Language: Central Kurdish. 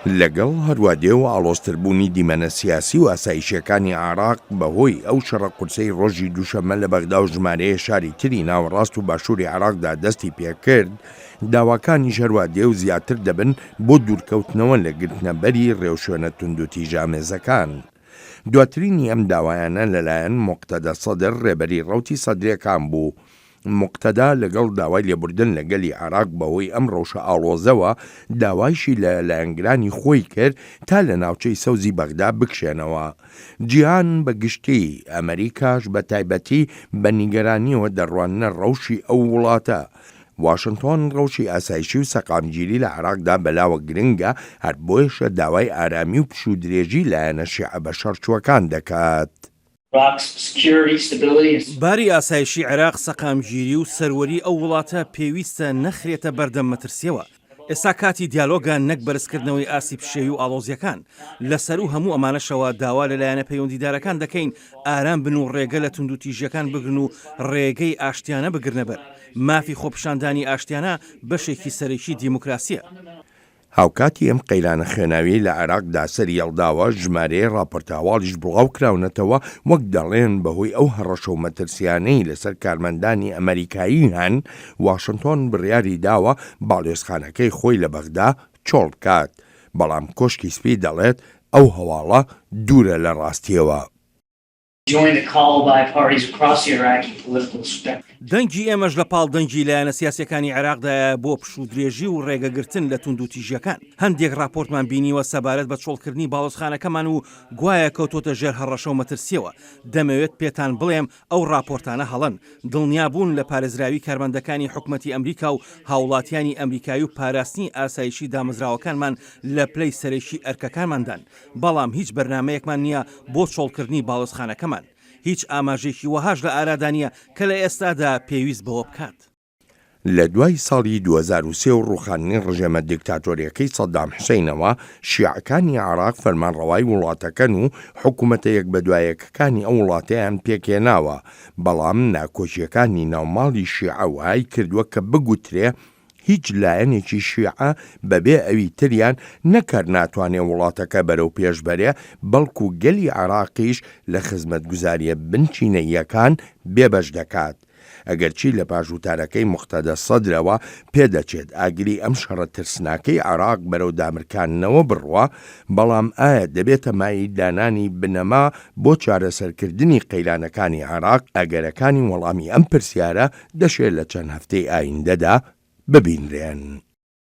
لەگەڵ هەروادێ و ئاڵۆزتربوونی دیمەنە سیاسی و ئاسایشییەکانی عێراق بەهۆی ئەو شەڕە قورسەی ڕۆژی دووشەممە لە بەغدا و ژمارەیە شاری تری ناوەڕاست و باشووری عێراقدا دەستی پێکرد، داواکانیش هەروادێ و زیاتر دەبن بۆ دوورکەوتنەوە لە گرتنەبەری ڕێوشوێنە توندوتیژئامێزەکان. دواترینی ئەم داوایانە لەلایەن موقتەدا سەدر ڕێبەری ڕەوتی سەدرێکان بوو. موقتەدا لەگەڵ داوای لێبوردن لە گەلی عێراق بەهۆی ئەم ڕەوشە ئاڵۆزەوە، داوایشی لە لایەنگرانی خۆی کرد تا لە ناوچەی سەوزی بەغدا بکشێنەوە. جیهان بە گشتی، ئەمەریکاش بە تایبەتی بە نیگەرانییەوە دەڕواننە ڕەوشی ئەو وڵاتە. واشنتۆن ڕەوشی ئاسایشی و سەقامگیری لە عێراقدا بەلاوە گرنگە، هەر بۆیەشە داوای ئارامی و پشوودرێژی لایەنە شیعە بەشەڕچووەکان دەکات. باری ئاسایشی عێراق، سەقامگیری و سەروەری ئەو وڵاتە پێویستە نەخرێتە بەردەم مەترسییەوە. ئێستا کاتی دیالۆگە نەک بەرزکردنەوەی ئاستی پشێوی و ئاڵۆزییەکان. لە سەروو هەموو ئەمانەشەوە داوا لە لایەنە پەیوەندیدارەکان دەکەین ئارام بن و ڕێگە لە توندوتیژییەکان بگرن و ڕێگەی ئاشتیانە بگرنەبەر. مافی خۆپیشاندانی ئاشتیانە بەشێکی سەرەکی دیموکراسییە. هاوکاتی ئەم قەیرانە خوێناویەی لە عێراقدا سەریهەڵداوە، ژمارەیەک ڕاپۆرتە هەواڵیش بڵاوکراونەتەوە وەک دەڵێن بەهۆی ئەو هەڕەشە و مەترسیانەی لەسەر کارمەندانی ئەمەریکایی هەن، واشنتۆن بڕیاری داوە باڵیۆزخانەکەی خۆی لە بەغدا چۆڵ بکات. بەڵام کۆشکی سپی دەڵێت ئەو هەواڵە دوورە لە ڕاستیەوە. دەنگی ئێمەش لە پاڵ دەنگی لایەنە سیاسییەکانی عێراقدایە بۆ پشوودرێژی و ڕێگەگرتن لە توندوتیژییەکان. هەندێک ڕاپۆرتمان بینیوە سەبارەت بە چۆڵکردنی باڵۆزخانەکەمان و گوایە کەوتۆتە ژێر هەڕەشە و مەترسییەوە. دەمەوێت پێتان بڵێم ئەو ڕاپۆرتانە هەڵەن. دڵنیابوون لە پارێزراوی کارمەندەکانی حکومەتی ئەمریکا و هاوڵاتیانی ئەمریکایی و پاراستنی ئاسایشی دامەزراوەکانمان لە پلەی سەرەکی ئەرکەکانماندان. بەڵام هیچ بەرنامەیەکمان نییە بۆ چۆڵکردنی باڵیۆزخانەکەمان. هیچ ئاماژەیەکی وەهاش لە ئارادا نییە کە لە ئێستادا پێویست بەوە بکات. لە دوای ساڵی 2003 و ڕووخاندنی ڕژێمە دیکتاتۆرییەکەی سەدام حوسەینەوە، شیعەکانی عێراق فەرمانڕەوای وڵاتەکەن و حکومەتە یەکبەدوایەکەکانی ئەو وڵاتەیان پێکهێناوە، بەڵام ناکۆکییەکانی ناو ماڵی شیعە وەهای کردووە کە بگوترێ هیچ لایەنێکی شیعە بەبێ ئەوی تریان نەک هەر ناتوانێ وڵاتەکە بەرەو پێش بەرێ، بەڵکو گەلی عێراقیش لە خزمەتگوزارییە بنچینەییەکان بێبەش دەکات. ئەگەرچی لە پاش وتارەکەی موقتەدا سەدرەوە پێدەچێت ئاگری ئەم شەڕە ترسناکەی عێراق بەرەو دامرکاندنەوە بڕوا، بەڵام ئایا دەبێتە مایەی دانانی بنەما بۆ چارەسەرکردنی قەیرانەکانی عێراق؟ ئەگەرەکانی وەڵامی ئەم پرسیارە دەشێ لە چەند هەفتەی ئایندەدا ببینرێن.